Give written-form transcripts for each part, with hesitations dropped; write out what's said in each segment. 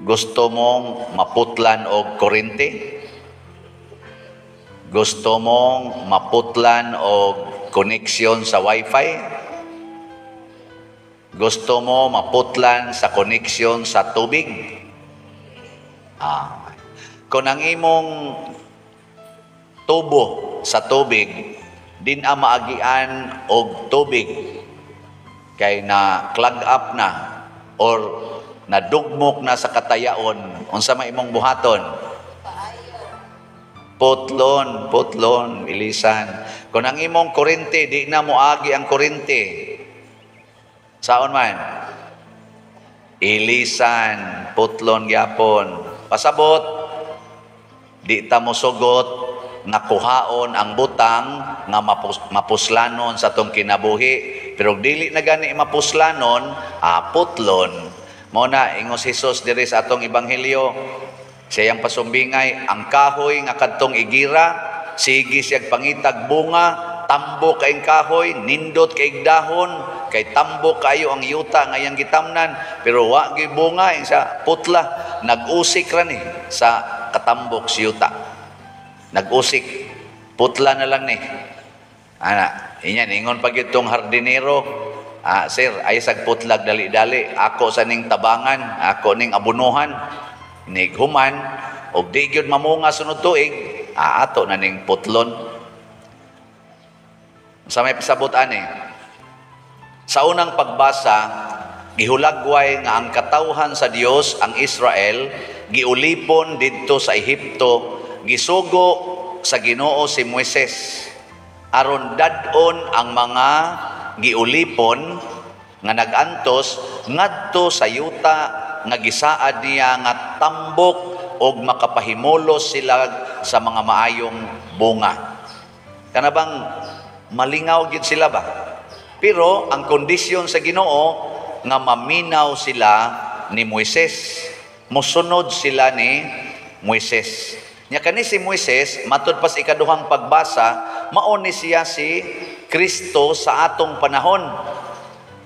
Gusto mong maputlan og kuryente? Gusto mong maputlan og connection sa wifi? Gusto mo maputlan sa connection sa tubig? Ah. Kung ang imong tubo sa tubig, di na maagian og tubig kay na clog up na or nadugmok na sa katayaon, unsa may imong buhaton? Putlon, putlon, ilisan. Kung ang imong kuryente, di na moagi ang kuryente, saon man? Ilisan, putlon gyapon. Pasabot, di ta mosugot nga kuhaon ang butang nga mapuslanon sa atong kinabuhi. Pero dili na gani mapuslanon, putlon. Mao na ingon si Jesus diri sa atong ebanghelyo, sa iyang pasumbingay, ang kahoy nga kadtong igira, sige siyag pangitag bunga, tambo kaing kahoy, nindot kay dahon, kay tambo kayo ang yuta nga iyang gitamnan, pero wa gyud bunga, ing sa putla, nag-usik ra ni sa katambok sa yuta. Nag-usik, putla na lang ni. Ana, inyan ingon pa gyud tong hardinero, "Ah, sir, ay sag putlag dali-dali, ako sa ning tabangan, ako ning abunuhan." Nighuman, og di gyud mamunga sunod tuig, ato na ning putlon. Sa may pasabot ani, sa unang pagbasa, gihulagway nga ang katawhan sa Dios, ang Israel, giulipon didto sa Ehipto, gisugo sa Ginoo si Moises aron dad-on ang mga giulipon nga nag-antos ngadto sa yuta nga gisaad niya nga tambok og makapahimulos sila sa mga maayong bunga. Kana bang malingaw gid sila ba? Pero ang kondisyon sa Ginoo nga maminaw sila ni Moises. Mosunod sila ni Moises. Nya kani si Moises, matud pa sa ikaduhang pagbasa, mao ni siya si Kristo sa atong panahon.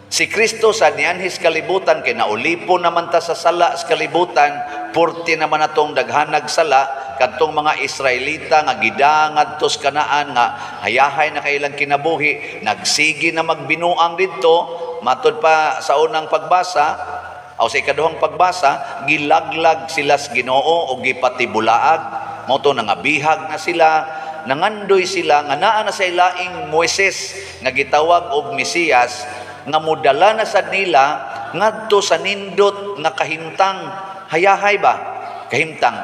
Si Kristo sa nianhis kalibutan kay naulipon naman ta sa sala sa kalibutan, purti naman atong daghanag sala kadtong mga Israelita nga gidangad tos Kanaan nga hayahay na kailang kinabuhi, nagsigi na magbinuang didto, matud pa sa unang pagbasa o sa ikaduhang pagbasa, gilaglag sila sa Ginoo o gipatibulaag. Mao to nangabihag na sila, nangandoy sila nga naa na sa ilaing Moises nga gitawag og Mesiyas nga modala na sad nila ngadto sa nindot nga kahimtang, hayahay ba kahimtang.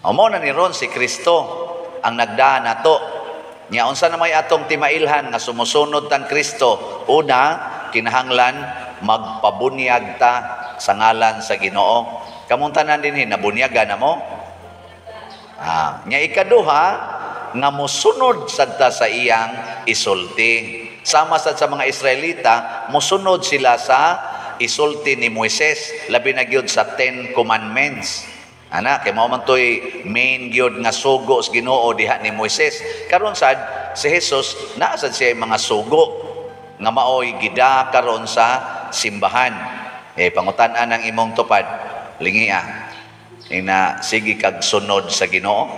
O mao na ni ron si Kristo ang nagdaan nato. Nya unsa na may atong timailhan nga sumusunod tang Kristo? Una, kinahanglan magpabunyag ta sa ngalan sa Ginoo. Kamong tanan dinhi, nabunyagan na mo? Nya ikaduha, nga mosunod sad ta sa iyang isulti. Sama sad sa mga Israelita, mosunod sila sa isulti ni Moises, labi na gyud sa Ten Commandments. Ana, kay mao man toy main gyud nga sugo sa Ginoo diha ni Moises. Karon sad si Jesus naa sad siya mga sugo nga maoy gida karon sa simbahan. Eh pangutan-an ang imong tupad, lingia. Ina sige kag sunod sa Ginoo.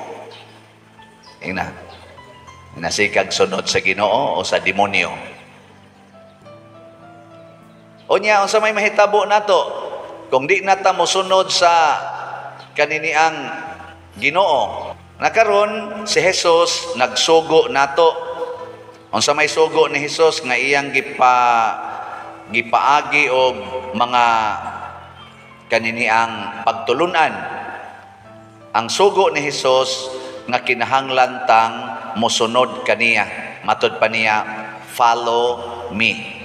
Ina. Ina sige kag sunod sa Ginoo o sa demonyo. Unya unsa may mahitabo nato kung di na ta mosunod sa kaniniang Ginoo? Nakaron si Jesus nagsugo nato. Unsa may sugo ni Jesus nga iyang gipaagi og mga kaniniang pagtulunan? Ang sugo ni Jesus nga kinahanglan tang mosunod kaniya. Matud pa niya, "Follow me."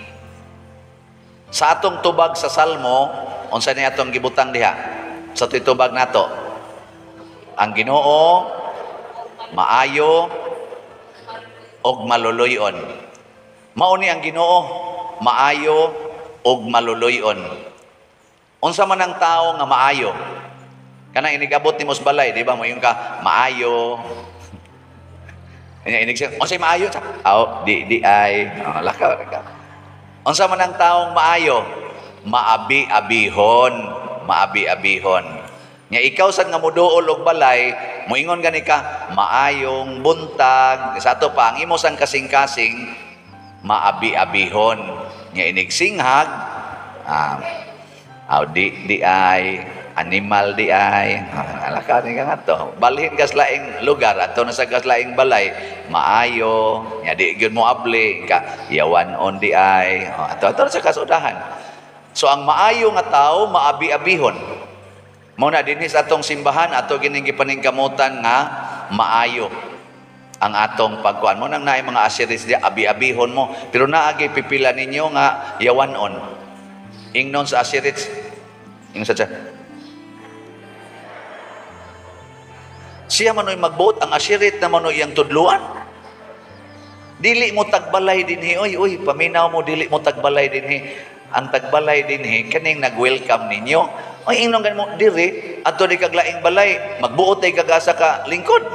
Sa atong tubag sa Salmo, unsa ni atong gibutang diha? Sa tubag nato, ang Ginoo maayo og maluluy-on. Mao ni ang Ginoo, maayo og maluluy-on. Unsa man ang tao nga maayo? Kanang inigabot ni mos balay, di ba? Moingon ka, "Maayo." Nya inig siya, "Unsay maayo?" "Aw, di di ay." Oh, lakaw, lakaw. Unsa man ang taong maayo? Maabi-abihon. maayo, maabi-abihon. Nya ikaw sad nga moduol og balay, moingon gani ka, "Maayong buntag." Sa ato pa ang imo sang kasing-kasing maabi-abihon. Nya inigsinghag, aw di di ay animal di ay alaka ni ka nga to balhin kas laing lugar ato na sa kas laing balay, maayo nya di gyud mo abli ka yawan on di ay, oh, ato ato sa kasudahan. So ang maayo nga tawo maabi-abihon. Mao na dinhi sa atong simbahan, ato gining gipaningkamutan nga maayo ang atong pagkuan mo nang naay mga asheris di abi-abihon mo, pero naagi pipila ninyo nga yawan-on. Ingnon sa asheris, ingon sa siya manoy magbuot, ang ashirit na manoy iyang tudluan. Dili mo tagbalay dinhi, oy oy, paminaw mo, dili mo tagbalay dinhi. Ang tagbalay dinhi kaning nag-welcome ninyo. Oy, ingnon gani mo diri adto di kag laing balay, magbuot ay kagasa ka lingkod.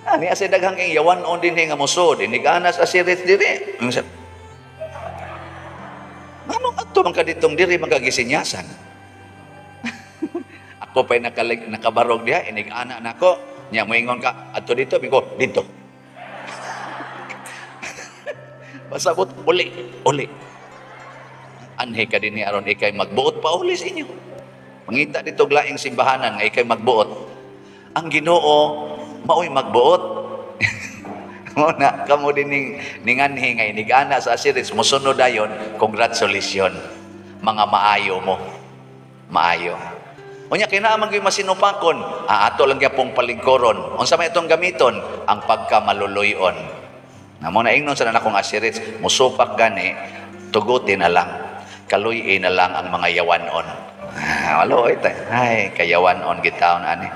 Ani asa daghang kay yawan-on dinhi nga mosod, inig-anas ashirit diri. Anong adto man ka ditong diri magagisinyasan? Ako pa'y nakabarog diha, inig-ana nako. Nya moingon ka, adto dito, biko dito. Pasabot, uli, uli. Anhi ka dinhi aron ikay magbuot pa uli sa inyo. Mangita dito laing simbahanan nga ikay magbuot. Ang Ginoo maoy magbuot. Mo na kamo dining ninganhi nga inig-ana sa asiris, mosunod dayon, congratulations. Mga maayo mo. Maayo. Unya kinahanglan gyud masinupakon, ato lang gyapong palingkoron. Unsa may itong gamiton? Ang pagkamaluluyon. Na mo na ingnon sa nakong asirits, musupak gani, tugutin na lang, kaluy-in na lang ang mga yawanon. Maluoy ta. Ay, kayawanon gitaon ani.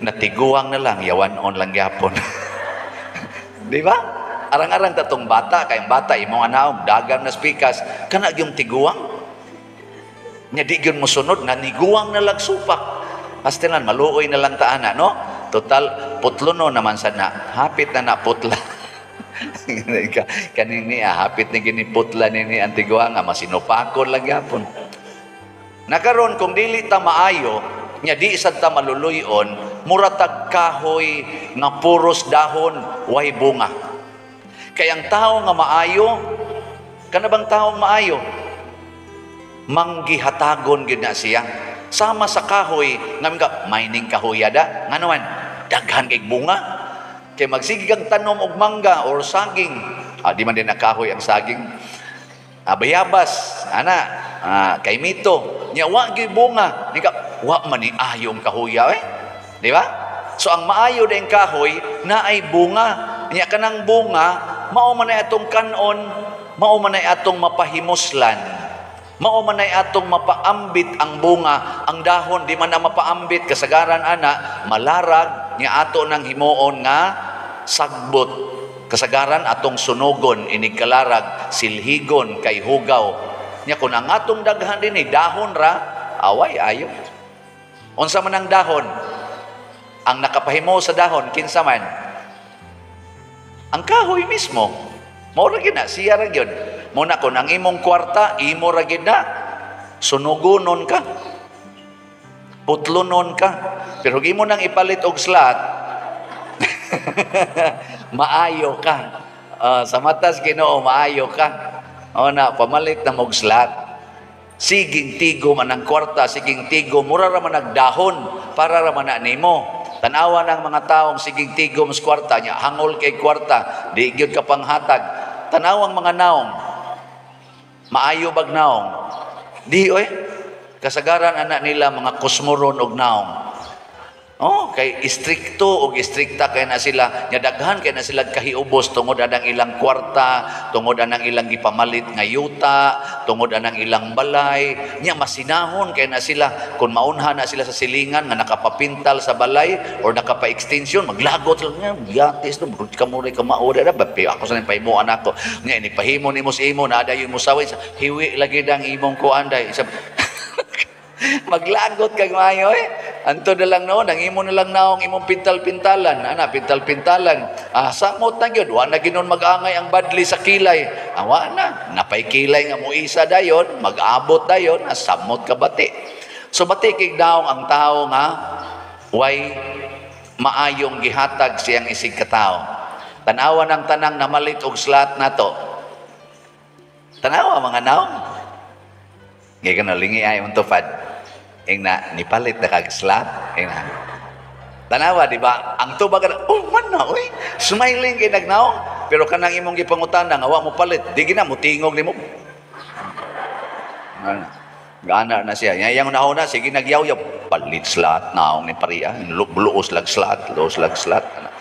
Natiguang na lang, yawanon lang gyapon. Di ba? Arang-arang tatong bata, kayong bata, imong anaog, dagam na spikas, kana gyung tiguang. Nya di gyud mosunod, naniguang na lang supak. Pastilan, maluoy na lang taana, no? Total, putlo no naman sa na. Hapit na na putla. Kaning niya, hapit ni gini putla ni antiguang, nga masinupakon lang gyapon. Nakaron, kung dili ta maayo, nya di sad ta maluluyon, muratag kahoy nga puros dahon, way bunga. Kay ang tao nga maayo, kana bang taong maayo? Manggihatagon gyud na siya. Sama sa kahoy, ngamin ka, mining kahoya da. Ngano man, daghan kay bunga. Kay magsige kang tanom og mangga or saging. Di man din na kahoy ang saging. Bayabas, ana, kay mito. Nya wa gyud bunga. Nika, wa man ni ayong kahoya eh. Di ba? So ang maayo dayong kahoy naay bunga. Nya kanang bunga, mao man ay atong kanon, mao man ay atong mapahimuslan. Mao man ay atong mapaambit ang bunga, ang dahon di man na mapaambit kasagaran ana, malarag nya ato nang himuon nga sagbot. Kasagaran atong sunugon inig kalarag, silhigon kay hugaw. Nya kun ang atong daghan dinhi dahon ra, away ayo. Unsa man ang dahon? Ang nakapahimo sa dahon kinsa man? Ang kahoy mismo. Mao ra gyud na, siya ra gyud. Muna kun ang imong kwarta, imo ra gyud na. Sunugonon ka. Putlonon ka. Pero imo nang ipalit og slot, maayo ka. Sa matas Ginoo maayo ka. O na pamalit na mog slot. Siging tigo man ang kwarta, siging tigo mura ra man nagdahon para ra man na nimo. Tan-awa ng mga taong siging tigo mas kwarta nya, hangol kay kwarta, di gyud ka panghatag. Tanawang mga naong, maayo bag naong? Di oy. Kasagaran anak nila mga kusmoron og naong. Oh, kay istrikto og istrikta kay na sila, nya daghan kay na sila kahiubos tungod anang ilang kwarta, tungod anang ilang gipamalit nga yuta, tungod anang ilang balay, nya masinahon kay na sila kun maunha na sila sa silingan nga nakapapintal sa balay or nakapa-extension, maglagot lang nga yatis no, kamo ray kamaoda na bapi ako sa pahimuan ako. Nya ini pahimo nimo sa imo na dayon mo saway hiwi lagi dang imong kuan day. Maglagot kag maayo eh. Anto na lang noon, ang imo na lang naong imong pintal-pintalan. Ana, pintal-pintalan. Ah, samot na gyud. Wa na ginon mag-angay ang badli sa kilay. Ah, wa na. Napay kilay nga muisa dayon, mag-abot dayon, ah, samot ka bati. So bati kig naong ang tao nga way maayong gihatag siyang isig katao. Tanawa ng tanang namalit og slot nato. Tanawa mga naong. Gikan na lingi ay tupad. Ingna nipalit na kag slot. Ingna. Tanawa, di ba? Ang tubag oh man na oy. Smiling kay nagnaong, pero kanang imong gipangutana nga wa mo palit, di gina mo tingog nimo. Ano? Gana na siya. Yang unahuna, sige nagyaw-yaw. Palit slot naong ni pariya. Luos lag slot, luos lag slot.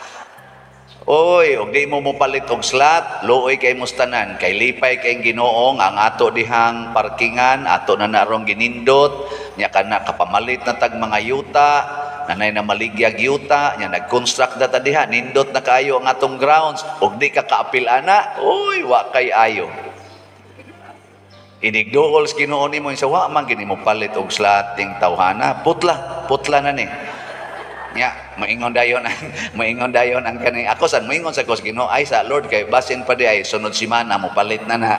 Oy, og di mo mopalit og slot, luoy kay mustanan, kay lipay kay Ginoo ang ato dihang parkingan, ato na narong ginindot, nya kana kapamalit na tag mga yuta, nanay na maligyag yuta, nya nag-construct na ta diha, nindot na kaayo ang atong grounds, og di ka kaapil ana, oy, wa kay ayo. Inigduol sa Ginoo nimo sa wa man gini mo palit og slot ting tawhana, putla, putla na ni. Nya, maingon dayon ang kani ako san maingon sa kos Ginoo ay sa Lord kay basin pa di ay sunod simana mo palit na na.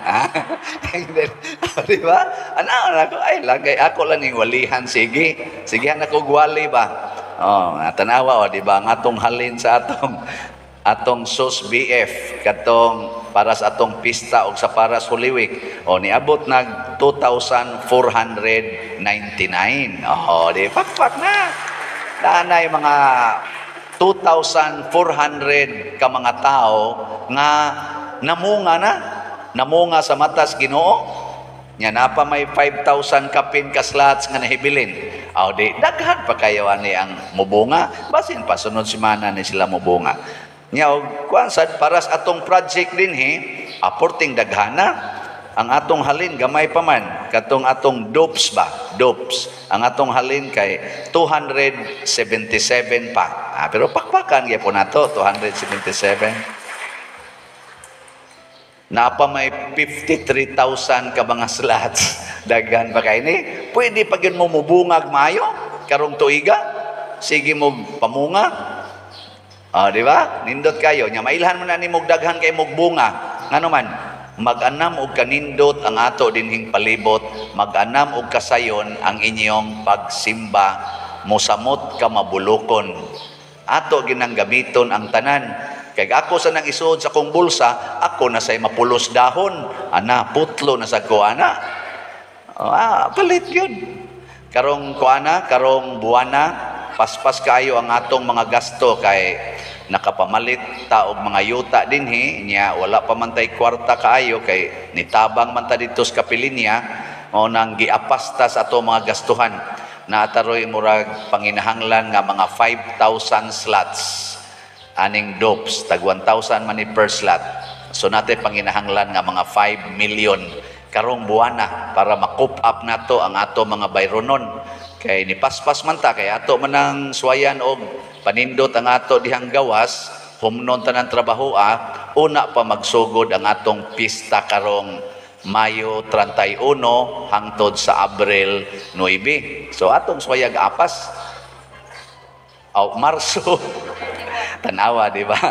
Di ba? Ana ako ay lang kay ako lang ning walihan, sige. Sige ako gwali ba. Oh, tanawa o di ba ang atong halin sa atong atong SOS BF katong para sa atong pista og sa para sa Holy Week o niabot nag 2,499. Oh, di pakpak na. Naanay mga 2,400 ka mga tao nga namunga na, namunga sa matas Ginoo. Nya napa may 5,000 kapin ka slots nga nahibilin. Aw di daghan pa kayo ani ang mubunga, basin pa sunod semana ni sila mubunga. Nya og kuan sad para sa atong project dinhi, aporting daghana ang atong halin, gamay pa man katong atong dopes ba, dopes ang atong halin kay 277 pa, ah, pero pakpakan gyapon nato 277. Napa may 53,000 ka mga slots, daghan pa kay ni, pwede pa gyud mo mubungag maayo karong tuiga, sige mo pamunga. Ah, di ba? Nindot kayo nya mailhan mo na nimo daghan kay mog bunga, ngano man mag-anam og kanindot ang ato dinhing palibot, mag-anam og kasayon ang inyong pagsimba, mosamot ka mabulokon. Ato ginang gamiton ang tanan. Kay ako sa nang isuod sa kong bulsa, ako na say mapulos dahon, ana putlo na sa ko ana. Ah, palit yun. Karong kuana, karong buwana, paspas kayo ang atong mga gasto kay nakapamalit ta og mga yuta dinhi, nya wala pa man tay kwarta kaayo kay nitabang man ta didto sa kapilinya, mao nang giapas ta sa ato mga gastuhan. Naataroy murag panginahanglan nga mga 5,000 slots aning dopes, tag 1,000 man ni per slot. So natay panginahanglan nga mga 5 million karong buwana para ma-cope up nato ang ato mga bayronon. Kay nipaspas man ta kay ato man ang suwayan og panindot ang ato dihang gawas, humnon tanan trabaho, ah, una pa magsugod ang atong pista karong Mayo 31 hangtod sa Abril 9. So atong suwayag apas. Aw, Marso. Tanawa, di ba?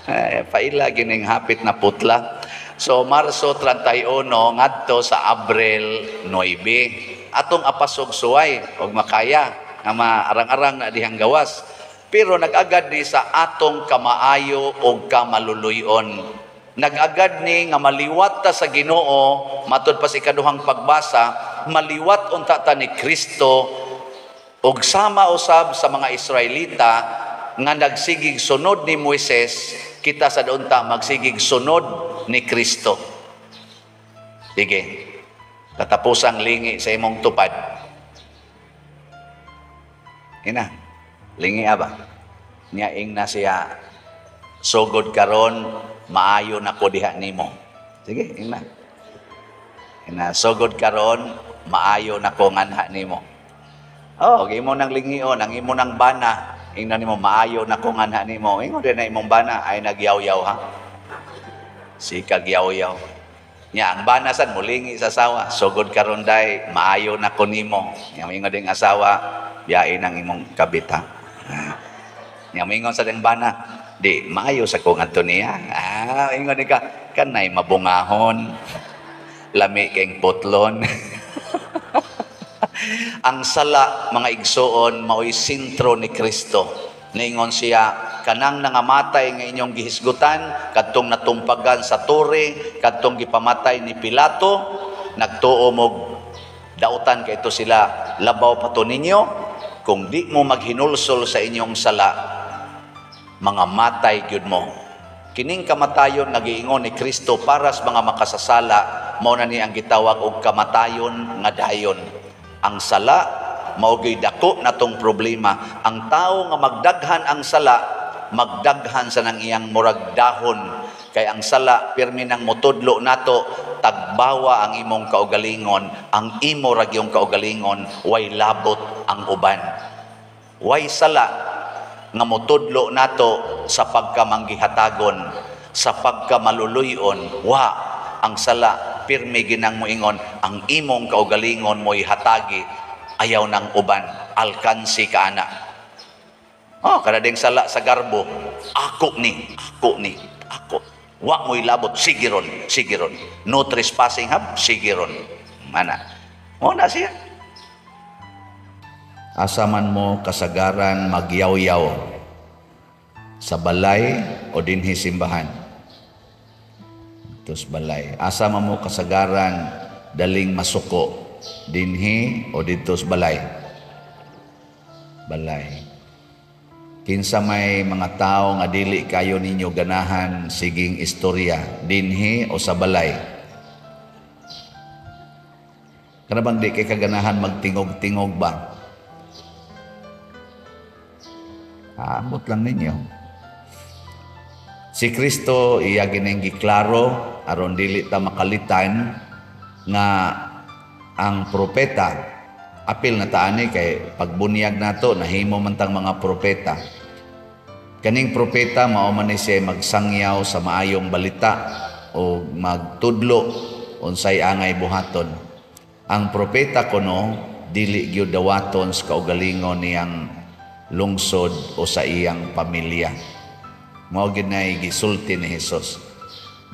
Eh, paila gining hapit na putla. So Marso 31 ngadto sa Abril 9. Atong apasog suway og makaya nga maarang-arang na dihang gawas. Pero nag-agad ni sa atong kamaayo og kamaluluyon. Nag-agad ni nga maliwat ta sa Ginoo, matud pa sa ikaduhang pagbasa, maliwat unta ta ni Kristo og sama usab sa mga Israelita nga nagsigig sunod ni Moises, kita sa unta magsigig sunod ni Kristo. Sige. Katapusang lingi sa imong tupad. Ina, lingi aba. Nya ing na siya, sugod karon maayo na ko diha nimo. Sige, ing na. Ina, sugod karon maayo na ko nganha nimo. Oh, imo nang lingion, ang imo nang bana, ingna nimo maayo na ko nganha nimo. Ingon din na imong bana ay nagyaw-yaw ha. Sikag yaw-yaw. Nya ang bana sad mulingi sa asawa, "Sugod karon day, maayo na ko nimo." Nya moingon ding asawa, "Biyain ang imong kabit ha." Nya moingon sa ding bana, "Di maayo sa kong adto niya." Ah, ingon ni ka, kanay mabungahon. Lami keng putlon. Ang sala, mga igsuon, mao'y sentro ni Kristo. Niingon siya, "Kanang nangamatay nga inyong gihisgutan, kadtong natumpagan sa tore, kadtong gipamatay ni Pilato, nagtuo mog dautan kay ito sila, labaw pa to ninyo. Kung di mo maghinulsol sa inyong sala, mga matay gyud mo." Kining kamatayon nga giingon ni Kristo para sa mga makasasala, mao na ni ang gitawag og kamatayon nga dayon. Ang sala mao gyud dako natong problema. Ang tawo nga magdaghan ang sala, magdaghan sa nang iyang murag dahon, kay ang sala pirmi nang motudlo nato, tagbawa ang imong kaugalingon, ang imo ra gyung kaugalingon, way labot ang uban. Way sala nga motudlo nato sa pagkamanggihatagon, sa pagkamaluluyon, wa. Ang sala pirmi ginang moingon, ang imong kaugalingon mo'y hatagi, ayaw ng uban, alkansi ka ana. Oh, kada ding sala sa garbo, ako ni, ako ni, ako. Wa mo'y labot, sige ron, sige ron. No trespassing hab, sige ron. Mana. Mo na siya. Asa man mo kasagaran magyawyaw? Sa balay o dinhi simbahan? Tos balay. Asa man mo kasagaran daling masuko? Dinhi o didto sa balay? Balay. Kinsa may mga tao nga dili kayo ninyo ganahan siging istorya, dinhi o sa balay? Kana bang di kay kaganahan magtingog-tingog ba? Aambot lang ninyo. Si Kristo iya gining giklaro aron dili ta makalitan nga ang propeta, apil na taani kay pagbunyag nato nahimo man tang mga propeta. Kaning propeta mao man ni siya magsangyaw sa maayong balita o magtudlo unsay angay buhaton. Ang propeta kuno dili gyud dawaton sa kaugalingon niyang lungsod o sa iyang pamilya. Mao gyud nay gisulti ni Hesus.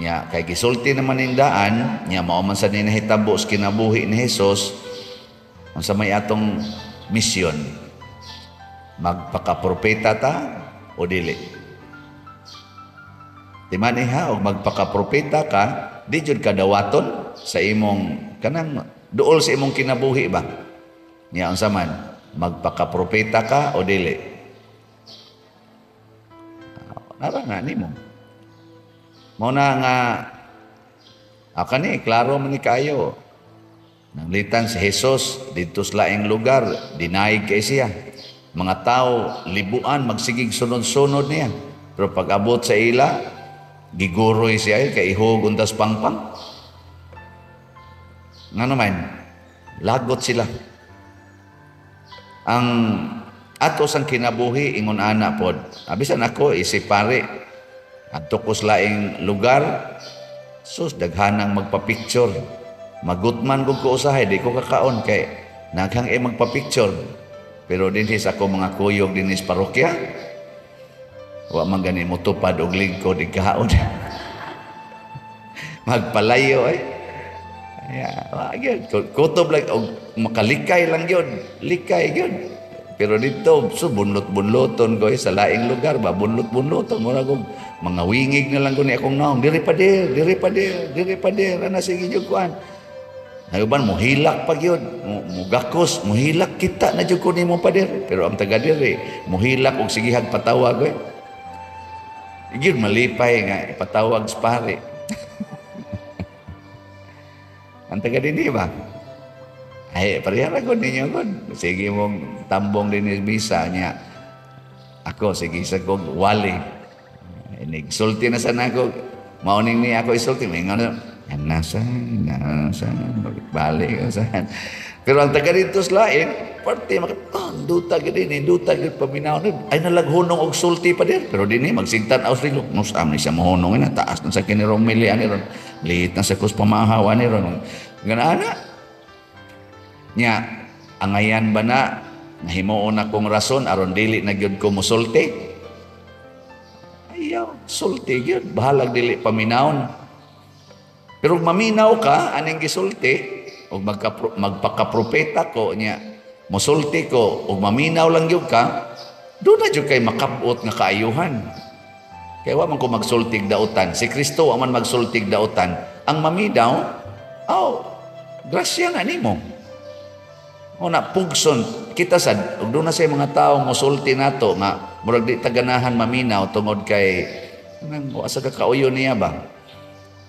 Nya kay gisulti naman ning daan, nya mao man sa ni nahitabo sa kinabuhi ni Hesus, unsa may atong misyon? Magpakapropeta ta o dili? Timan ha, og magpakapropeta ka, di jud ka dawaton sa imong kanang duol sa imong kinabuhi ba? Nya unsa man, magpakapropeta ka o dili? Nara na nimo. Mao na nga kani klaro man ni kayo. Nanglitan si Jesus didto sa laing lugar, dinaig kay siya. Mga tao libuan magsigig sunod-sunod niya. Pero pag abot sa ila, giguroy siya kay ihog untas pangpang. Nga naman, lagot sila. Ang ato sang kinabuhi ingon ana pod. Abisan ako isip pare, adto ko sa laing lugar, sus daghanang magpa-picture. Magutman kog ko usahay, di ko kakaon kay naghang e magpa-picture. Pero dinhi sa ako mga kuyog dinhi sa parokya, wa man gani motupad og lingkod ikaon. Magpalayo ay. Ya, wa gyud. Kutob lang og makalikay lang gyud, likay gyud. Pero dito, so bunlot-bunloton ko sa laing lugar ba, bunlot-bunloton mura kog mga wingig na lang ko ni akong naong, diri pa dir, diri pa dir, diri pa dir, ana sige jud kuan. Nayuban mohilak pa gyud, mugakos, mohilak kita na jud ko nimo pader. Pero ang taga diri, mohilak og sigihag patawag oy. Gyud malipay nga ipatawag sa pare. Ang taga dinhi ba? Ay, pareha ra gud ninyo gud. Sige mong tambong din ni misa niya. Ako sige sa kog wali. Nigsulti na sana ako. Mauning ni ako isulti. May nga nasa, nasa, balik, saan. Pero ang taga dito sa lain, parte maka, oh, duta gid ni, duta gid paminaw ni. Ay nalaghunong og sulti pa dir. Pero dinhi magsigtan aw sila. Nus am ni siya mohunong na taas na sa kini rong mili ani ron. Liit na sa kus pamahaw ani ron. Gana ana. Nya angayan ba na nahimuon akong rason aron dili na gyud ko mosulti? Ayaw, sulti gyud, bahalag dili paminawon. Pero maminaw ka aning gisulti og magpakapropeta ko niya, mosulti ko og maminaw lang gyud ka, do na jud kay makabot nga kaayuhan. Kay wa man ko magsultig dautan, si Kristo wa man magsultig dautan. Ang maminaw, aw, grasya na nimo. O na pugson kita sad og doon na say mga tawo mosulti nato nga murag di taganahan maminaw tungod kay nang wa sa kakauyo niya ba.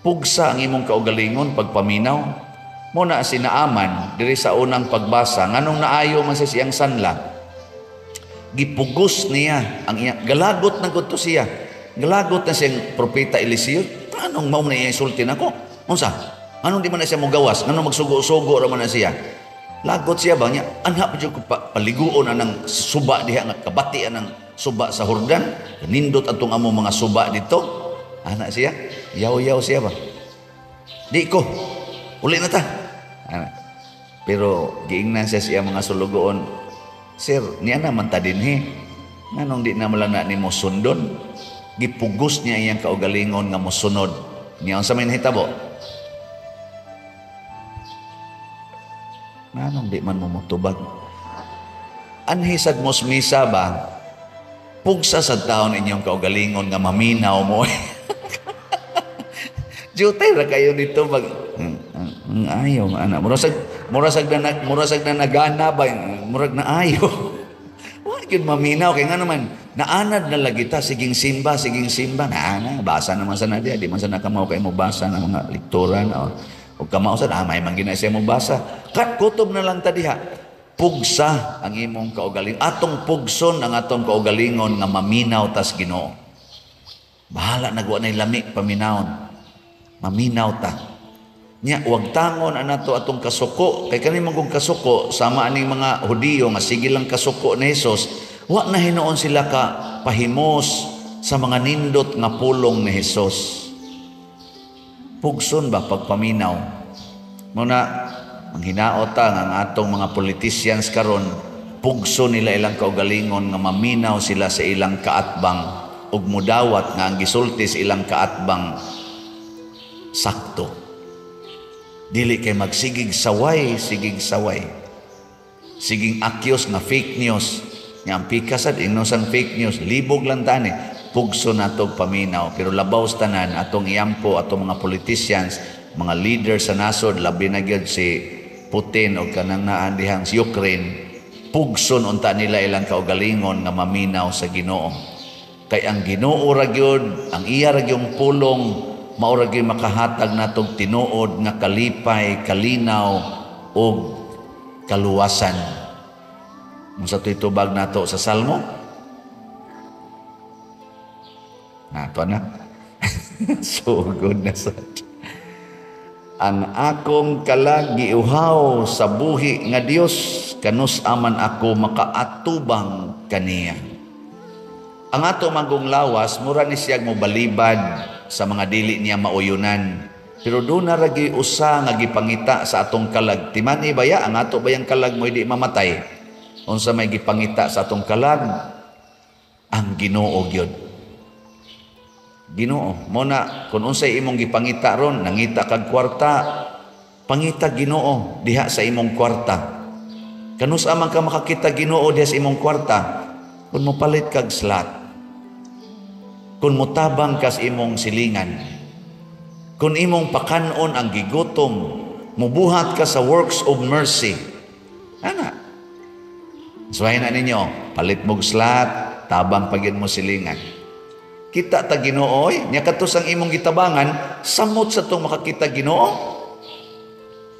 Pugsa ang imong kaugalingon pagpaminaw. Mo na si Naaman diri sa unang pagbasa, nganong naayo man siya siyang sanla, gipugos niya ang iya galagot na gud to siya, galagot na siyang propeta Eliseo. Anong mao na iya sulti nako? Unsa anong di man na siya mogawas? Nganong magsugo-sugo ra man na siya? Lagot siya ba niya? Anha pa jud ko paliguon anang suba diha nga kabati anang suba sa Jordan. Nindot atong amo mga suba dito. Ana siya, yaw-yaw siya ba? Di ko. Uli na ta. Ana. Pero giingnan siya siya mga sulugoon. Sir, niya naman ta dinhi. Nganong di na malana nimo sundon? Gipugos niya iyang kaugalingon nga mosunod. Niya unsa may nahitabo? Nganong di man mo motubag? Anhi sad mos misa ba? Pugsa sad taon inyong kaugalingon nga maminaw mo. Jutay ra kayo dito bag ayaw ana. Murasag na nagana ba, murag na ayo. Wa gyud maminaw kay nga naman naanad na lagi ta, siging simba naana basa naman sa na diya, di man sa nakamaw kay mo basa ng mga lektoran o kamao sa may man gina siya mo basa. Kat kutob na lang ta diha. Pugsa ang imong kaugalingon. Atong pugson ang atong kaugalingon nga maminaw tas Ginoo. Bahala na wa nay lami paminawon. Maminaw ta. Nya wag tangon anato atong kasuko kay kani man kung kasuko sama aning mga Hudiyo nga sige lang kasuko ni Hesus, wa na hinuon sila ka pahimos sa mga nindot nga pulong ni Hesus. Pugson ba pagpaminaw? Muna ang hinaot ta nga ang atong mga politicians karon pugso nila ilang kaugalingon nga maminaw sila sa ilang kaatbang ug mudawat nga ang gisulti sa ilang kaatbang sakto. Dili kay magsigig saway, sigig saway. Siging akyos nga fake news. Nga ang pikasad ingnos ang fake news, libog lang tani. Pugso natog paminaw, pero labaw sa tanan atong iampo atong mga politicians, mga leader sa nasod, labi na gyud si Putin o kanang naan dihang si Ukraine, pugson unta nila ilang kaugalingon nga maminaw sa Ginoo. Kay ang Ginoo ra gyud, ang iya ra gyung pulong, mao ra gyud makahatag natog tinuod nga kalipay, kalinaw ug kaluwasan. Unsa to'y tubag nato sa Salmo? Nato na. So good na sad. Ang akong kalag giuhaw sa buhi nga Dios, kanus aman ako makaatubang kaniya. Ang ato manggong lawas mura ni siyag mobalibad sa mga dili niya mauyunan. Pero doon na ragi usa nga gipangita sa atong kalag. Timani baya ang ato bayang kalag mo di mamatay. Unsa may gipangita sa atong kalag? Ang Ginoo gyud. Ginoo, mo na kung unsay imong gipangita ron, nangita kag kwarta, pangita Ginoo diha sa imong kwarta. Kanus amang ka makakita Ginoo diha sa imong kwarta? Kung mopalit kag slot, kung motabang kas imong silingan, kung imong pakanon ang gigutom, mubuhat ka sa works of mercy. Ana. Suwahin na ninyo, palit mog slot, tabang pagin mo silingan. Kita ta Ginoo, nya katos ang imong gitabangan, samot sa tong makakita Ginoo.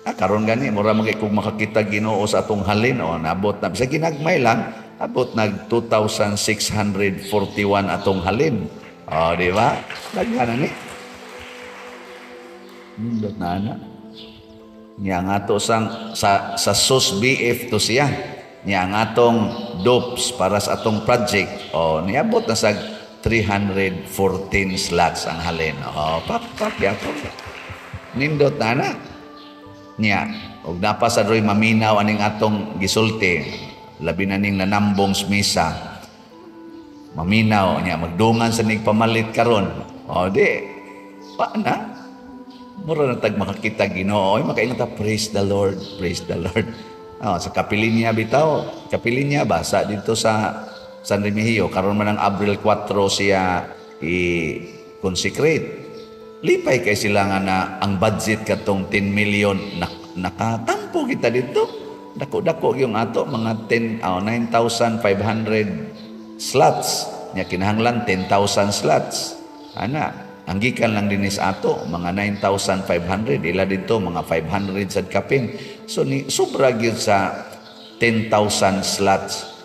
Ah, karon gani mura man kay kung makakita Ginoo sa atong halin o nabot na bisag ginagmay lang, abot nag 2,641 atong halin. O, di ba? Daghan na ni. Nindot na ana. Nya ang ato sang sa SUS BF to siya. Nya ang atong DOPS para sa atong project, oh, niabot na sa 314 slots ang halin. Oh, pak pak yapon. Nindot na na. Nya, og napa sa droy maminaw aning atong gisulti, labi na ning nanambong sa misa. Maminaw nya magdungan sa ning pamalit karon. Oh, di pa na. Mura na tag makakita Ginoo, ay makaingon ta, "Praise the Lord, praise the Lord." Oh, sa kapilinya bitaw, kapilinya ba sa dito sa San Remigio, karon man ang Abril 4 siya i-consecrate. Lipay kay sila nga na ang budget katong 10 million na, nakatampo kita dito. Dako-dako yung ato mga 10 oh, 9,500 slots. Nya kinahanglan 10,000 slots. Ana, ang gikan lang din sa ato mga 9,500, ila dito mga 500 sad kapin. So ni sobra gyud sa 10,000 slots.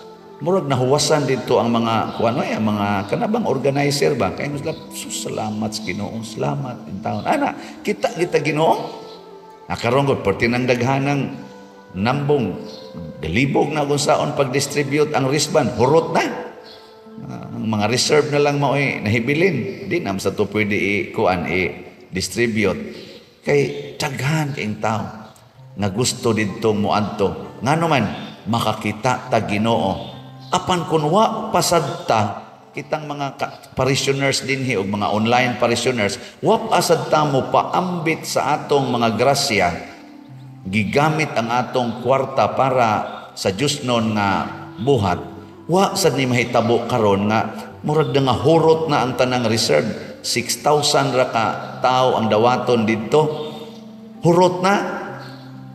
Murag nahuwasan dito ang mga kuan ay ang mga kanabang organizer ba kay sila, "Sus, salamat sa Ginoo, salamat in taon." Ana, kita kita Ginoo. Nakaron gud perti nang daghanang nambong, galibog na kung saon pag-distribute ang wristband, hurot na. Ang mga reserve na lang mao'y nahibilin. Di na sa to pwede i-kuan, i-distribute. Kay daghan kayong tao nga gusto didto moadto. Ngano man makakita ta Ginoo. Apan kun wa pasad ta kitang mga parishioners dinhi og mga online parishioners, wa pasad ta mo paambit sa atong mga grasya, gigamit ang atong kwarta para sa Diyosnon nga buhat, wa sad ni mahitabo karon nga murag na nga hurot na ang tanang reserve. 6,000 ra ka tao ang dawaton didto, hurot na,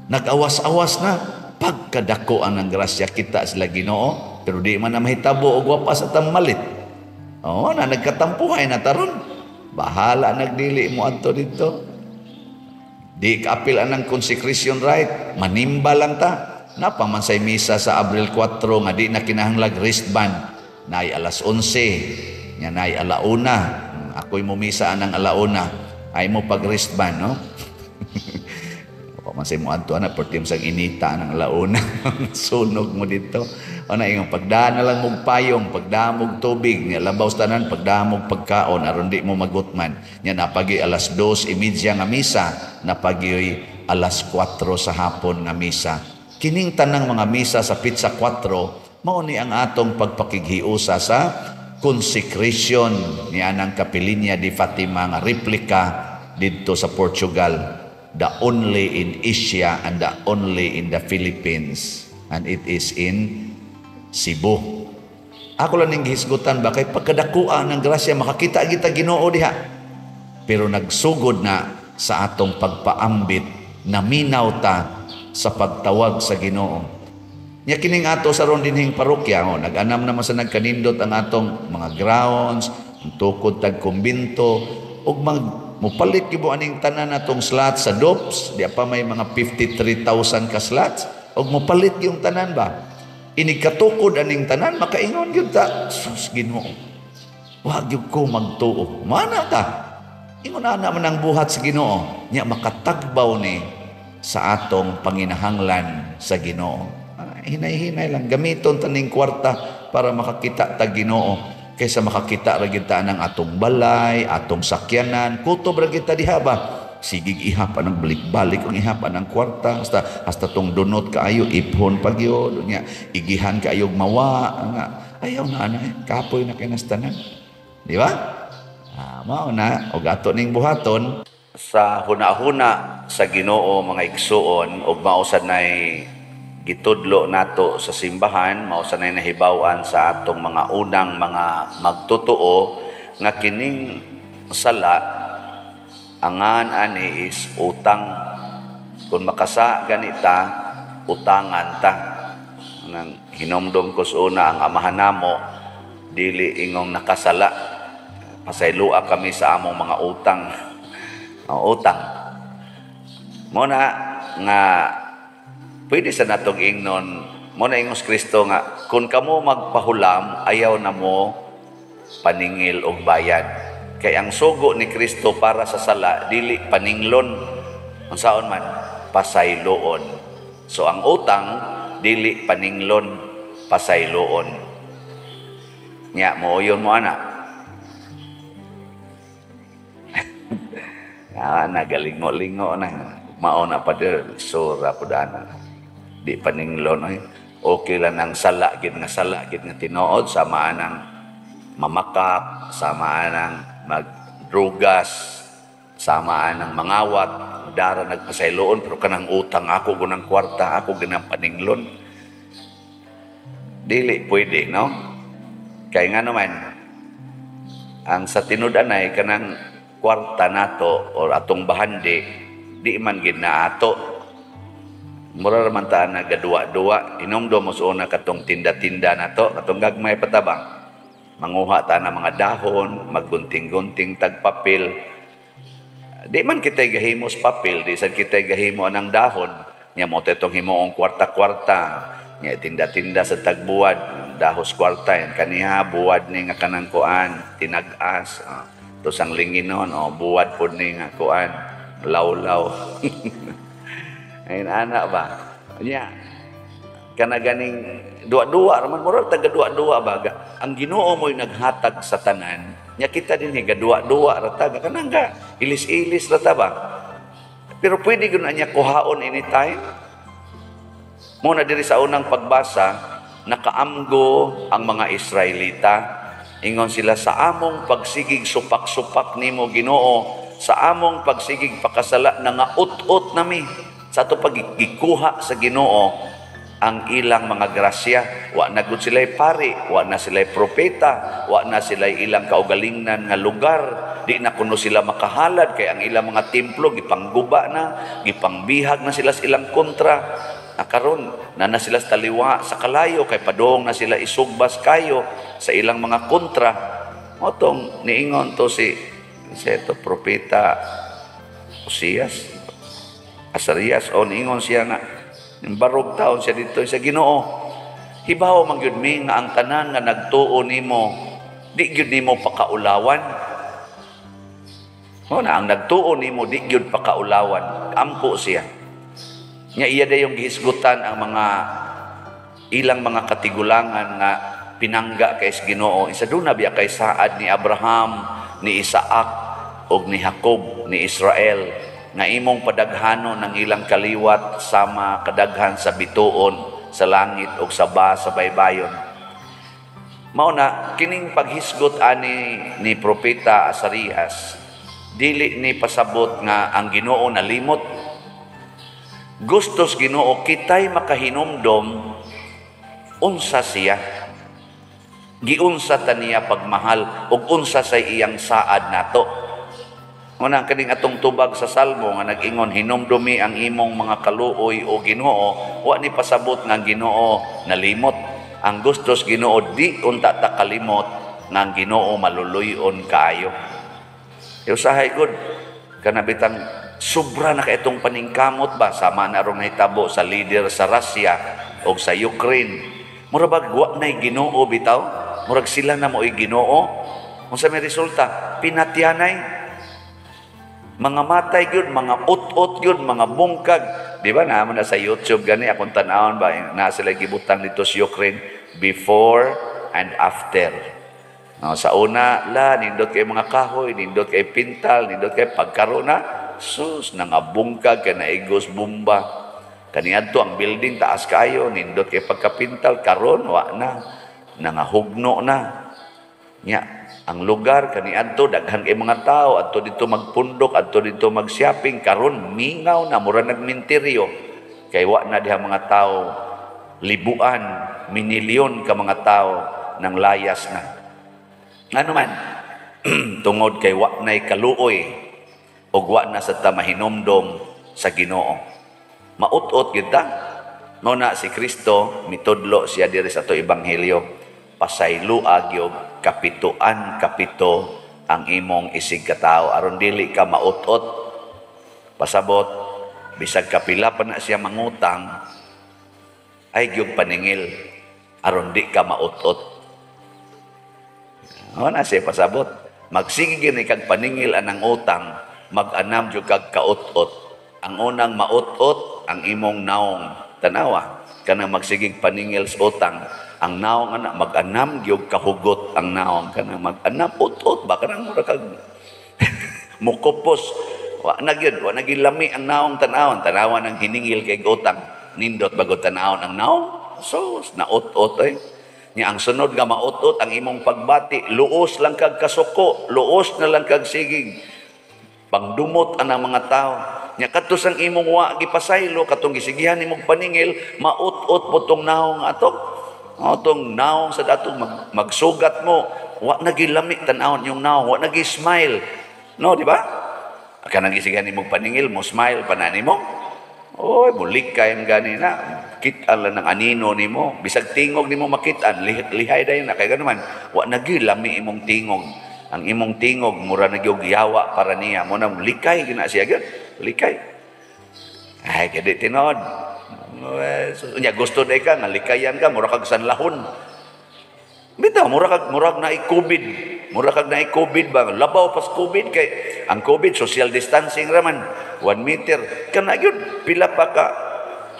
nag-awas-awas na. Pagkadako ang ng grasya, kita sila Ginoo, pero di man na mahitabo og wa pa sa tamalit. Oo na, nagkatampuhay na taron. Bahala nagdili mo adto didto. Di kaapil anang consecration rite, manimba lang ta. Napa man say misa sa Abril 4 nga di na kinahanglag wristband. Naay alas 11, nya naay alauna. Ako'y mumisa anang alauna. Ay mo pag wristband, no? Wa man say mo adto ana, perti sang inita ng alauna. Sunog mo dito. Ana ingon, pagdaan na lang mog payong, pagdaan mog tubig, nya labaw sa tanan pagdaan mog pagkaon aron di mo magutman. Nya napagi alas 2:30 nga misa, napagi alas 4 sa hapon nga misa. Kining tanang mga misa sa Petsa 4, mao ni ang atong pagpakighiusa sa consecration ni anang Kapilinya di Fatima nga replika didto sa Portugal, the only in Asia and the only in the Philippines, and it is in Cebu. Ako lang ning gihisgutan ba kay pagkadakua ng grasya, makakita kita Ginoo diha. Pero nagsugod na sa atong pagpaambit, naminaw ta sa pagtawag sa Ginoo. Nya kining ato sa ron dinhing parokya, oh, nag-anam naman sa nagkanindot ang atong mga grounds, ang tukod tag kumbinto, ug mag mupalit gyud mo aning tanan natong slots sa DOPS, di pa may mga 53,000 ka slots, ug mupalit yung tanan ba. Inig katukod aning tanan, makaingon gyud ta, "Sus, Ginoo. Wa gyud ko magtuo." Mana ta? Ingon ana man ang buhat sa Ginoo. Nya makatagbaw ni sa atong panginahanglan sa Ginoo. Hinay-hinay lang gamiton taning kwarta para makakita ta Ginoo kaysa makakita ra gyud ta ng atong balay, atong sakyanan, kutob ra gyud ta diha ba. Sigig ihap anang balik-balik ang ihap anang kwarta hasta hasta tong dunot kaayo iphon pa gyud nya igihan kaayo mawa nga ayaw na ana, kapoy na kay tanan, di ba? Ah, mao na og ato ning buhaton sa huna-huna sa Ginoo, mga igsuon, ug mao sad nay gitudlo nato sa simbahan, mao sa nay nahibaw-an sa atong mga unang mga magtotoo nga kining sala angan ani is utang. Kung makasa ganita, utangan ta. Nang hinomdom ko sa una, ang amahan namo dili ingong nakasala, pasaylua kami sa among mga utang. O, utang mo na nga pwede sa natong ingnon mo na ingos Kristo nga kung kamo magpahulam, ayaw na mo paningil og bayad, kay ang sugo ni Kristo para sa sala dili paninglon. Unsaon man? pasayloon. So ang utang dili paninglon, pasayloon. Nya mooyon mo ana. Ah, nagalingo-lingo na. Mao na pa dir, sura pud ana. Di paninglon oy. Okay lang ang sala gid nga tinuod, sama anang mamakak, sama anang magdrugas, sama anang mangawat, dara nagpasayloon, pero kanang utang ako gunang kwarta, ako ginang paninglon. Dili pwede, no? Kay nga naman, ang sa tinud-anay kanang kwarta nato or atong bahandi, di man gid na ato. Mura ra man ta nagaduwa-duwa, inomdom mo sa una katong tinda-tinda nato, katong gagmay patabang. Manguha ta na mga dahon, maggunting-gunting tag papel. Di man kita'y gahimos papel, di sad kita'y gahimo anang dahon. Nya mo itong himuong kwarta-kwarta, nya tinda-tinda sa tagbuwad, dahos kwarta yan kaniha buwad ni nga kanang kuan, tinag-as. To sang linginon, oh, buwad pod ni nga kuan, lawlaw. Ayun ana ba? Nya kana ganing duwa-duwa raman, murag taga duwa-duwa ba. Ang Ginoo mo'y naghatag sa tanan. Nya kita din gaduwa-duwa ra ta, kanang ga ilis-ilis ra ta ba. Pero pwede gyud na niya kuhaon anytime. Mo na diri sa unang pagbasa, nakaamgo ang mga Israelita. Ingon sila, sa among pagsigig supak-supak nimo Ginoo, sa among pagsigig pakasala nangaut-ut nami. Sa ato pagikuha sa Ginoo ang ilang mga grasya, wa na gud sila'y pari, wa na sila'y propeta, wa na sila'y ilang kaugalingnan nga lugar, di na kuno sila makahalad kay ang ilang mga templo gipangguba na, gipangbihag na sila sa ilang kontra. Karon na na sila sa taliwa sa kalayo kay padong na sila isugbas kayo sa ilang mga kontra. Motong niingon to si ito propeta Osias, Asarias, o niingon siya nga barog taon siya dito sa Ginoo. Hibaw man gyud mi nga ang tanan nga nagtuo nimo di gyud nimo pakaulawan. Mo na ang nagtuo nimo di gyud pakaulawan. Ampo siya. Nya iya dayong gihisgutan ang mga ilang mga katigulangan nga pinangga kay Ginoo. Isa duna biya kay saad ni Abraham, ni Isaac ug ni Jacob, ni Israel, nga imong padaghanon ng ilang kaliwat sama kadaghan sa bituon sa langit ug sa ba sa baybayon. Mao na kining paghisgot ani ni propeta Asarias, dili ni pasabot nga ang Ginoo nalimot. Gustos Ginoo kitay makahinumdom unsa siya, giunsa ta niya pagmahal ug unsa say iyang saad nato. Ngunang kaning atong tubag sa Salmo nga nag-ingon, hinumdumi ang imong mga kaluoy o Ginoo, wa ni pasabot nga Ginoo nalimot. Ang gustos Ginoo di unta ta kalimot nga ang Ginoo maluluy-on kaayo. Usahay gud kanabitang sobra na ka itong paningkamot ba, sama na rong nahitabo sa leader sa Russia o sa Ukraine. Mura bag wa na'y Ginoo bitaw? Murag sila na mo'y Ginoo? Unsa may resulta? Pinatyanay. Mga matay gyud, mga ut-ut gyud, mga bungkag. Di ba naman na sa YouTube gani akong tan-awon ba na sila gibutang dito sa Ukraine before and after. No, sa una la nindot kay mga kahoy, nindot kay pintal, nindot kay pagkaruna, sus nangabungkag kay naigos bomba. Kaniadto ang building taas kayo, nindot kay pagkapintal, karon wa na, nangahugno na. Nya, ang lugar kaniadto daghan kay mga tao, adto dito magpundok, adto dito mag-shopping, karon mingaw na, mura nagminteryo. Kay wa na diha mga tao, libuan, minilyon ka mga tao nang layas na. Ano man, tungod kay wa na'y kaluoy ug wa na sa ta mahinumdom sa Ginoo. Maut-ot gyud ta. Mao na si Kristo mitudlo siya diri sa ato ebanghelyo, pasaylua gyud kapituan kapito ang imong isig katao aron dili ka maut-ot. Pasabot bisag kapila pa na siya mangutang ay gyud paningil aron di ka maut-ot. Mao na siya pasabot. Magsige gini kag paningil anang utang, mag-anam jud kag kaut-ot. Ang unang maut-ot ang imong naong. Tanawa, kanang magsigig paningil sa utang, ang naong ana mag-anam gyud kahugot ang naong, kanang mag-anam ut-ot ba, kanang mura kag mukupos. Wa na gyud, wa na gyud lami ang naong tan-awon. Tanawa ng hiningil kay utang, nindot bagod tan-awon ang naong. So, naut-ot eh. Nya ang sunod nga maut-ot ang imong pagbati, luos lang kag kasuko, luos na lang kag sigig pangdumot ang mga tao. Nya kadto sang imong wa gipasaylo, katong gisigihan nimong paningil, maut-ot po tong naong ato. Atong naong sa datong magsugat mo, wa na gilami tan-awon yung naong, wa na smile. No, di ba? Kanang gisigihan nimong paningil, mo smile pa na nimo. Oy, mulik kay gani na. Kita lang ng anino nimo, bisag tingog nimo makitaan, lihay dayon na kay ganuman, wa na lami imong tingog. Ang imong tingog mura na gyud yawa para niya. Mo na likay gina siya gyud, likay. Ay, kadi tinod. So, nya gusto day ka nga likayan ka, mura kag sanlahon. Bitaw mura kag murag naay COVID. Mura kag naay COVID ba? Labaw pas COVID kay ang COVID social distancing ra man, 1 meter. Kana gyud pila pa ka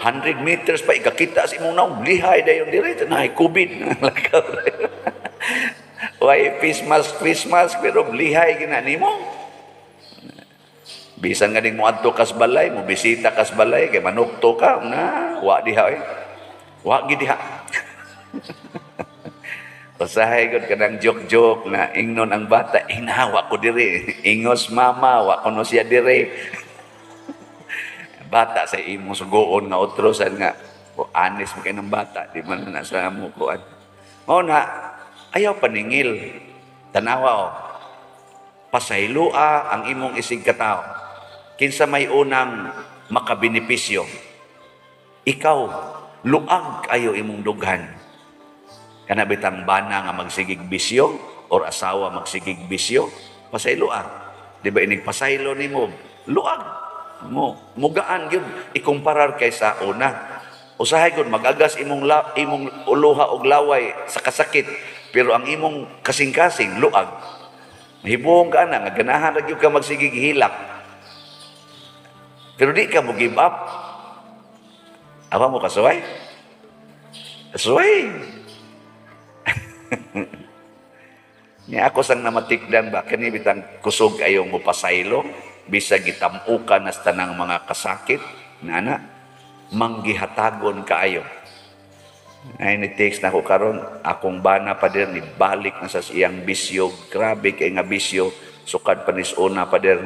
100 meters pa ikakita sa imong naong, lihay dayon dire naay COVID. Why face mask, face mask, pero lihay gina nimo. Bisan nga ning moadto kas balay, mo bisita kas balay kay manukto ka na wa diha eh. Wa gid diha. Usahay gud kanang joke-joke na ingnon ang bata, inawa ko diri. Ingos mama, wa kuno siya diri. Bata sa imong sugoon nga otro sad nga o anis mo kay ng bata, di man na sa mo kuan. Mao na ayaw paningil. Tanawa o. Pasayloa ang imong isig katao. Kinsa may unang makabenepisyo? Ikaw, luag ayo imong dughan. Kana bitang bana nga magsigig bisyo or asawa magsigig bisyo, pasayloa. Di ba inig pasaylo nimo, luag mo, mugaan gyud ikumparar kaysa una. Usahay gud magagas imong imong uluha og laway sa kasakit, pero ang imong kasing-kasing luag. Mahibuong ka na nga ganahan ra gyud ka magsigig hilak. Pero di ka mo give up. Awa mo kasuway? Kasuway. Niya ako sang namatikdan ba kani bitang kusog ayo mo pasaylo bisag gitam-ukan nas tanang mga kasakit nana manggihatagon kaayo. Ay ni text na ko karon akong bana pader ni balik na sa iyang bisyo, grabe kay nga bisyo sukad panis una pader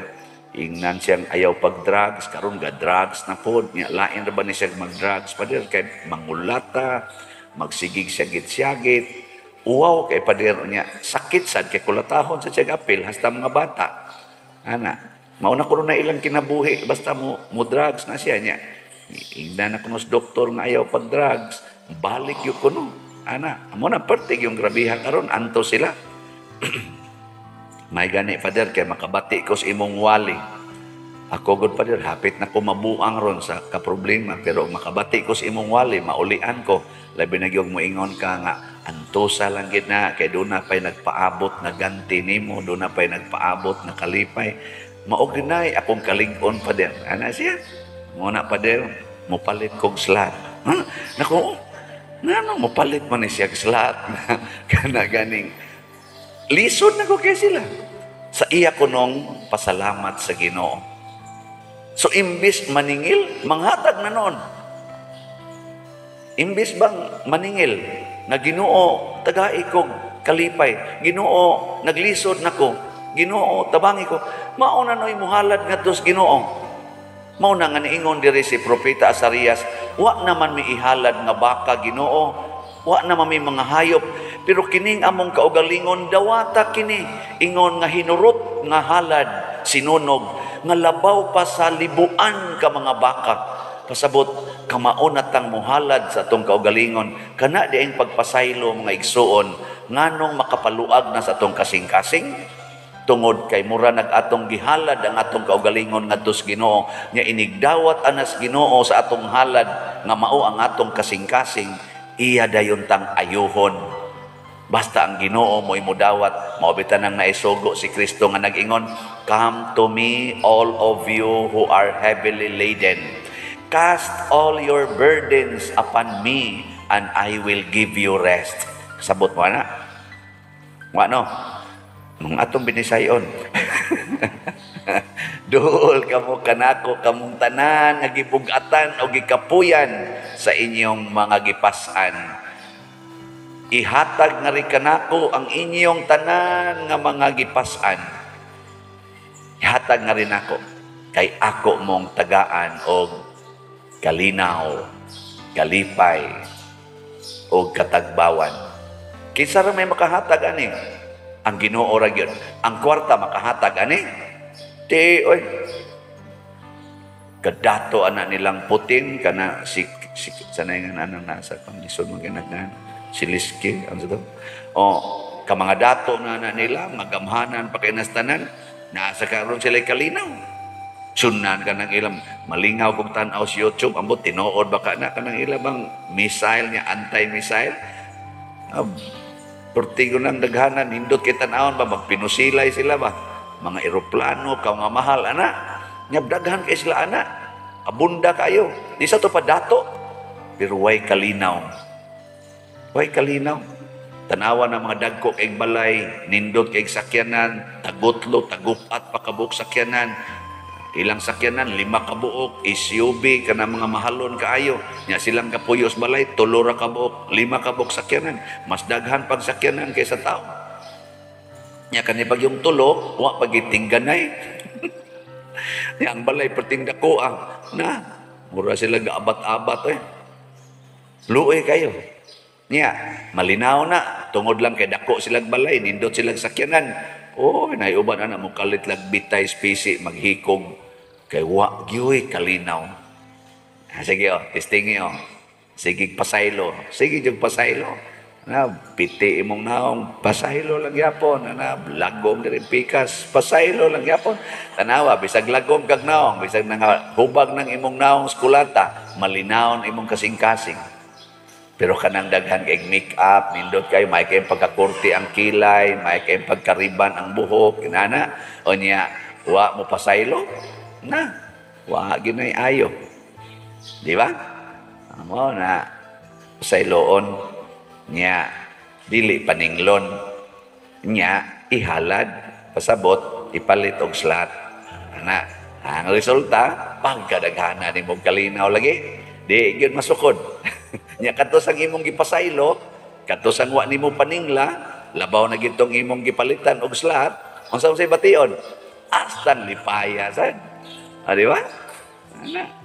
ingnan siyang ayaw pag drugs, karon ga drugs na pod nya lain ra ba ni siya mag drugs pader kay mangulata magsigig siya gitsyagit. Uwaw kay pader niya, sakit sad kay kulatahon sa siyang apil hasta mga bata. Ana, mauna ko na ilang kinabuhi basta mo mo drugs na siya niya. Ingnan na kuno sa doktor nga ayaw pag drugs, balik yun kuno. Ana, amo na pertig yung grabiha karon anto sila. May gani pader kay makabati ko sa imong wali. Ako gud pader hapit na ko mabuang ron sa kaproblema pero makabati ko sa imong wali maulian ko. Labi na gyud moingon ka nga antosa lang gid na kay doon na pa'y nagpaabot na ganti nimo, doon na pa'y nagpaabot na kalipay. Mao ginay akong kalig-on pader. Ana siya. Muna pader mopalit kog slat. Huh? Nako, ngano mopalit man ni siya og slat? Kana ganing lisod na ko kay sila. Sa iya ko nung pasalamat sa Ginoo. So imbis maningil, manghatag na noon. Imbis bang maningil nga Ginoo tagai kog kalipay, Ginoo naglisod nako, Ginoo tabangi ko, mao na noy muhalad ngadto sa Ginoo. Mao na nga niingon diri si Propeta Asarias, wa naman mi ihalad nga baka Ginoo, wa naman mi mga hayop, pero kining among kaugalingon dawata kini ingon nga hinurot nga halad sinunog nga labaw pa sa libuan ka mga baka. Pasabot kamao na tang muhalad sa atong kaugalingon kana dieng pagpasaylo mga igsuon nganong makapaluag na sa atong kasing-kasing tungod kay mura nag atong gihalad ang atong kaugalingon ngadto sa Ginoo nya inigdawat anas Ginoo sa atong halad nga mao ang atong kasing-kasing iya dayon tang ayuhon. Basta ang Ginoo mo imudawat, mao bitan ang naisugo si Kristo nga nag-ingon, "Come to me, all of you who are heavily laden. Cast all your burdens upon me and I will give you rest." Sabot mo na? Wa no? Nung atong binisayon. "Duol kamo kanako, kamong tanan nga gibugatan o gikapuyan sa inyong mga gipas-an. Ihatag nga rin kanako ang inyong tanan nga mga gipas-an. Ihatag nga rin ako kay ako mong tagaan og kalinaw, kalipay og katagbawan." Kinsa ra may makahatag ani? Ang Ginoo ra gyud. Ang kwarta makahatag ani? Di oy. Kadato ana nilang Putin kana si sanay nga anang nasa panglisod mo ginagnan si Liski ang sa. Oh, ka mga dato na nila magamhanan pa kay nastanan, nasa karon sila kalinaw. Sunan ka ng ilang malingaw kog tan-aw sa YouTube, ambot tinuod ba ka na kanang ilang bang missile niya, anti-missile. Pertigo ng daghanan, nindot kay tan-awon ba, magpinusilay sila ba? Mga eroplano, kaw nga mahal, ana. Nya daghan kay sila, ana. Abunda kayo. Di sa to pa dato. Pero way kalinaw. Way kalinaw. Tanawa ng mga dagko kay balay, nindot kay sakyanan, tagutlo, tagupat pa kabuok sakyanan. Ilang sakyanan, lima kabuok, SUV, kana mga mahalon kaayo. Nya silang kapuyos balay, tulo ra kabuok, lima kabuok sakyanan. Mas daghan pag sakyanan kaysa tao. Nya kani pag yung tulo, wa pagitingganay. Nya ang balay perting dako ang na mura sila gaabat-abat eh. Luoy kayo. Nya, malinaw na tungod lang kay dako silang balay, nindot silang sakyanan. Oh, naiuban ana mo kalit lag bitay spesi maghikog kay wa gyuy kalinaw. Ah, sige oh, testingi oh. Sige pasaylo, sige jud pasaylo. Na piti imong naong, pasaylo lang gyapon, na lagom diri pikas, pasaylo lang gyapon. Tanawa bisag lagom kag naong, bisag nang hubag ng imong naong skulata, malinawon imong kasing-kasing. Pero kanang daghan kay make-up, nindot kayo, may kay pagkakurti ang kilay, may kay pagkariban ang buhok, inana. O niya, wa mo pasaylo? Na, wa ginay ayo. Di ba? Amo na, pasayloon niya, dili paninglon niya, ihalad, pasabot, ipalit og slat. Ana, ang resulta, pagkadaghana ni mong kalinaw lagi, di gyud masukod. Nya kadto sang imong gipasaylo, kadto sang wa nimo paningla, labaw na gitong imong gipalitan og slat, unsa say bation? Astan lipaya sad. Ah, di ba? Ana.